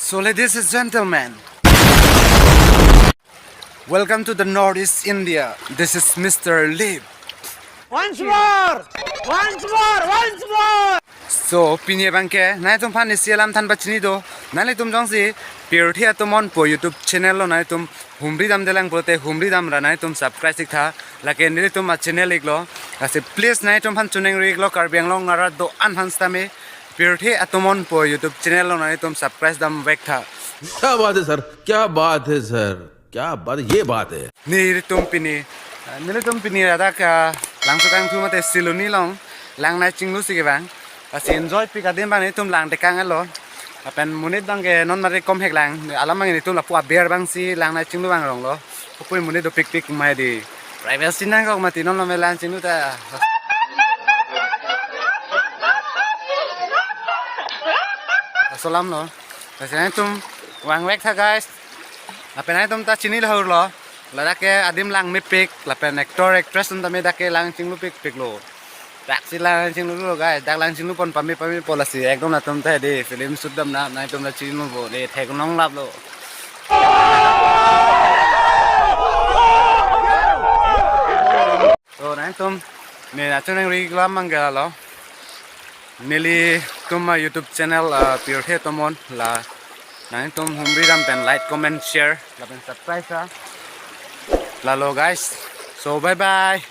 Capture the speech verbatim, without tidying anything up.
So, ladies and gentlemen, welcome to the Northeast India. This is Mister Lip. Once more! Once more! Once more! So, pini abangke nanglitum aphan isi alam than pachini do. Nanglitum jongsi pirthe atomon pu YouTube channel lo nanglitum humri damdelang pulote humri damra nanglitum subscribe iktha. Lake nelitum a channel iklo. Lasi please nanglitum aphan choningri iklo, Karbi Anglong arat do-an aphan sitame pirthe atomon pu YouTube channel lo nanglitum subscribe damvektha. क्या बात है सर, क्या बात है सर, क्या बात, ये बात है। Nelitum pini, nelitum pini ladak, ah, Langso Kangthu mate Siloni along langnei chinglu si kevang. Lasi enjoypik adim abang nelitum langtekang lo. Lapen monit abangke non mari komhek lang. Alam abang nelitum lapu aber abangsi langnei chinglu vang ronglo. Kopui monit dopikpik mai di. Privacy nangkok mati non lo me lang chinglu ta. Laso alam lo. Lasi nangtum vangvektha, guys. Lapen nangtum ta chini lahurlo. Ladak ke adim lang mepik, lapen actor actress atum tame dak ke lang chinglupikpiklo. Daksi lang chinglulo, guys. Dak lang chinglupon pame pame po lasi. Ekdom latum ta di film shoot damnang, nangtum la chinipo di theklonglaplo. So, nangtum, ne nachoningri iklo abangke lalo. Nelitum a YouTube channel, ah, pirthe atomon la. Nangtum humri dam pen like, comment, share, lapen subscribe tha. Lalo, guys. So, bye bye.